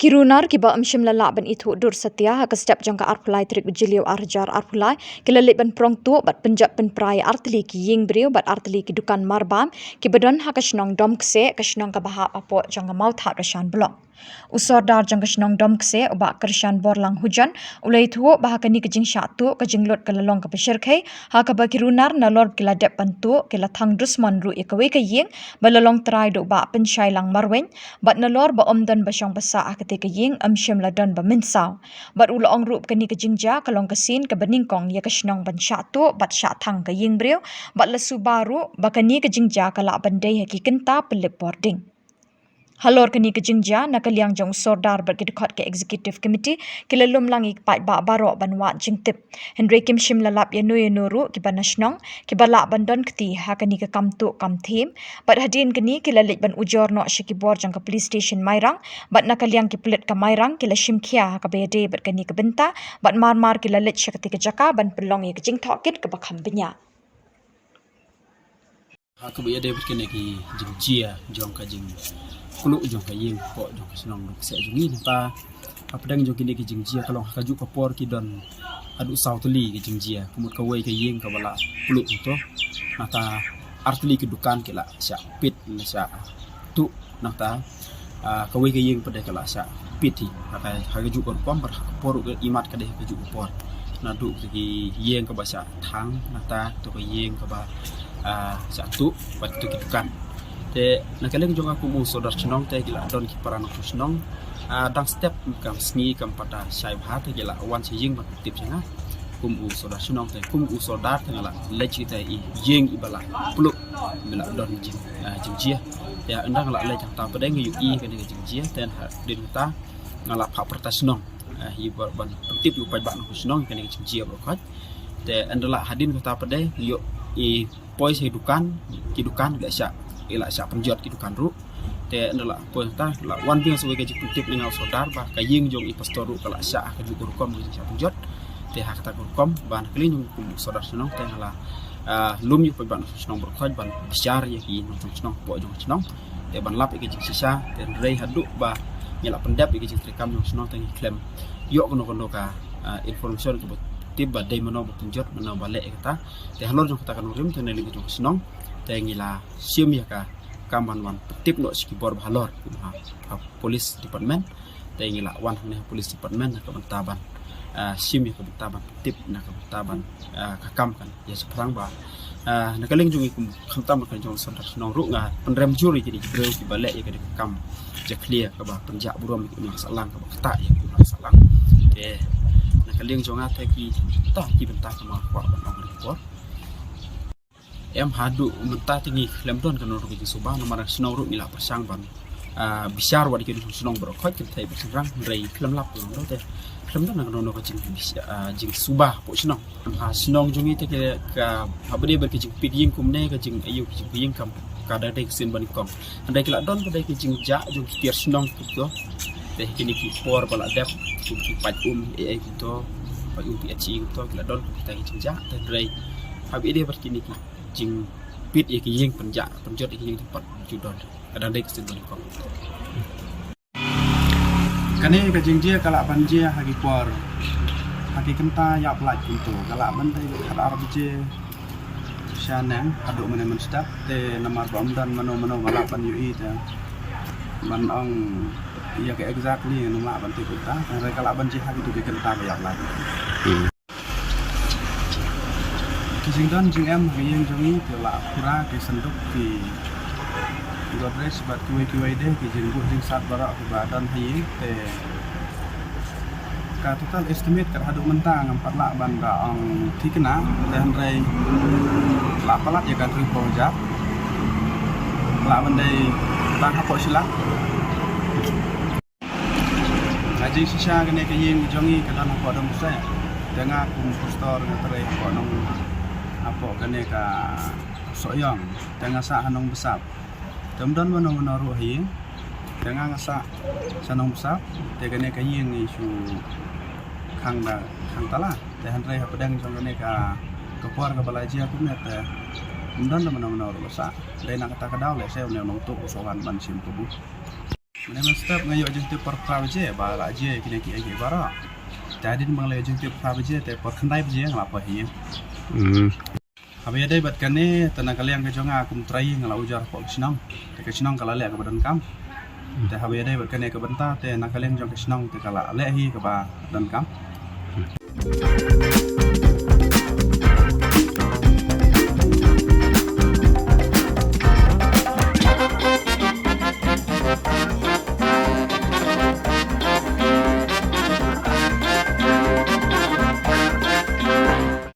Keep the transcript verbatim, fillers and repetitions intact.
Ki runar kiba ym shym la lah ban ithuh dur satia ha ka step jong ka arphew lai tarik u Jylliew ar hajar arphew lai ki la leit ban prong tuh bad pynjot pynpra ïa artylli ki ïing briew bad artylli ki dukan marbam kiba don ha ka shnong Domkseh, ka shnong kaba hap hapoh jong ka Mawthadraishan Block. U Sordar jong ka shnong Domkseh, u Bah Kyrshan Borlang Hujon, u la ïathuh ba ha kane ka jingshah tuh ka jinglut ka la long kaba shyrkhei, ha kaba ki runar nalor ki la dep ban tuh ki la thang dusmon ruh ïa kawei ka ïing ba la long trai da u Bah Pynshailang Marweiñ, bad nalor ba ym don ba shong ba sah ha katei ka ïing, ym shym la don ba mynsaw. Bad u la ong ruh ba kane ka jingjia ka long ka sien kaba nyngkong ïa ka shnong ban shah tuh bad shah thang ka ïing briew, bad la suba ruh ba kane ka jingjia ka lah ban dei ha ki kynta pynlip bording. Halor kane ka jingjia, na ka liang jong u Sordar bad ki dkhot ka Executive Committee ki la lum lang ïa ki paidbah baroh ban wad jingtip. Hynrei kim shym la lap ïano ïano ruh kiba na shnong kiba lah ban don kti ha kane ka kam tuh kam thiem. Bad hadien kane ki la leit ban ujor noh sha ki bor jong ka Police Station Mairang, bad na ka liang ki pulit ka Mairang ki la shim khia ha kaba ïadei bad kane ka bynta, bad mar mar ki la leit sha katei ka jaka ban pynlong ïa ka jingtohkit kaba kham bniah. Ha kaba ïadei bad kane ki jingjia jong ka jingkluh jong ka ïing hapoh jong ka shnong Domkseh jong ngi, nangta hapdeng jong kine ki jingjia ka long ha kajuh ka por ki don haduh saw tylli ki jingjia. Ka mut kawei ka ïing kaba la pluh hangto, nangta artylli ki dukan ki la shah pit, la shah tuh, nangta ah, kawei ka ïing pat de ka la shah pit hi. Ha ka, ha kajuh ka rukom bad ha ka por ruh ka imat ka dei ha kajuh ka por. Naduh ki ïing kaba shah thang, nangta to ka ïing kaba ah, shah tuh bad to ki dukan. Te na ka liang jong nga kum u Sordar shnong te ki la don ki para nongshong shnong. Ah, dang step kam sngi kam pat da shai bha te ki la wan sha ïing ban pyntip sha nga kum u Sordar shnong te, kum u Sordar te nga la leit sha ïing iba la pluh, iba la don jing, ah, jingjia. Te ynda nga la leit hangta pat de nga ïohi kane ka jingjia, te hadien kata nga la phah pyrta shnong, ah, iba ban pyntip ïa u paidbah nongshong shnong kane ka jingjia baroh khoit. Te ynda la hadien kata pat de nga ïohi poi sha dukan, ki dukan ki la shah, ki la shah pynjot ki dukan ruh. Te ynda la poi hangta la wan biang sa kawei ka jingpyntip na nga u Sordar ba ka ïing jong i pastor ruh ka la shah ha kajuh ka rukom ka jingshah pynjot. Te ha kata ka rukom ba na ka liang jong nga kum u Sordar shnong te nga la ah, lum ïa u paidbah nongshong shnong baroh khoit ban bishar ïa ki nongshong shnong hapoh jong ka shnong. Te ban lap ïa ka jingshisha, te hynrei haduh ba ngi la pyndep ïa ka jingtrei kam jong ka shnong te ngi khlem ïoh kano kano ka ah, information kaba tip ba dei mano ba pynjot, mano ba leh ïa kata. Te halor jong kata ka nongrim te na liang jong ka shnong te ngi la shim ïa ka kam ban wan pyntip noh sha ki bor ba halor kum ha, ha police department. Te ngi la wan hangne ha police department na ka bynta ban ah, shim ïa ka bynta ban pyntip, na ka bynta ban ah, ka kam kan ïa shaphrang ba ah, na ka liang jong ngi kum khamtam ka jong u Sordar shnong ruh nga pynrem jur ïa kine ki briew kiba leh ïa kane ka kam jakhlia kaba pynjah burom ïa ki imlang sahlang, kaba ktah ïa ki imlang sahlang. Te na ka liang jong nga te kita ki bynta kaba nga kwah ban ong ha kane ka por. Em, haduh mynta te ngi khlem don kano kano ka jingsuba, namar ka shnong ruh ngi la pyrshang ban ah, bishar wat ïa ki nongshong shnong baroh khoit, ki kynthei bad shynrang, hynrei khlem lap, khlem don, te khlem don kano kano ka jing, ah, jingsuba hapoh shnong. Em, ha shnong jong ngi te ka, ka haba dei bad ka jingpit ïing kumne, ka jingaiu ka jingpit ïing kam, ka dang dei ka sien banyngkong. Hynrei ki la don pat de ki jingjah jong ki tiar shnong kumto. Te kine ki por ba la dep kum ki pait um ei ei kumto, pait um P H E kumto, ki la don kita ki jingjah. Te hynrei haba ïadei bad kine ki jingpit ïa ki ïing, pynjah pynjot ïa ki ïing te pat ju don. Ka dang dei ka sien banyngkong. Kane ka jingjia ka lah ban jia ha ki por, ha ki kynta ïap lait kumto, ka lah ban dei ka khatar baje shaneng haduh mynne mynstep, te namar ba ym don mano mano ba lah ban ïohi te ban ong ïa ka exactly ngam lah ban tip kumta, hynrei ka lah ban jia ha kito ki kynta ba ïap lait. Ki jingdon jingem ha ka ïing jong ngi ki la pura, ki synduk, ki Godrej bad kiwei kiwei de, ki jingbuh jingsat baroh kiba don ha ïing. Te ka total estimate kat haduh mynta ngam pat lah ban da ong thikna, te hynrei la palat ïa ka hynriew phew hajar. Lah ban dei tang hapoh shi lak. Ka jingshisha kane ka ïing jong ngi ka don hapoh Nongbseh. Te nga kum pastor nga trei hapoh Nong, hapoh kane ka Sohiong. Te nga sah ha Nongbsap. Te ym don mano mano ruh ha ïing. Te nga nga sah sha Nongbsap. Te kane ka ïing ngi shu khang da, khang tala. Te hynrei hapdeng jong kane ka, ka por kaba la jia kumne te ym don da mano mano ruh ba sah. Dei na kata ka daw lehse une u nongtuh u sa wan ban shim kabu. Mynne mynstep nga ïoh jingtip por phra baje ba la jia kine kiei kiei baroh. Te hadien ba nga la ïoh jingtip phra baje te por khyndai baje nga la poi ha ïing. Hmm. Haba ïadei bad kane te na ka liang ka jong nga kum trai nga la ujor hapoh ka shnong. Te ka shnong ka la leh kaba donkam. Te haba ïadei bad kane ka bynta te na ka liang jong ka shnong te ka la leh hi kaba donkam.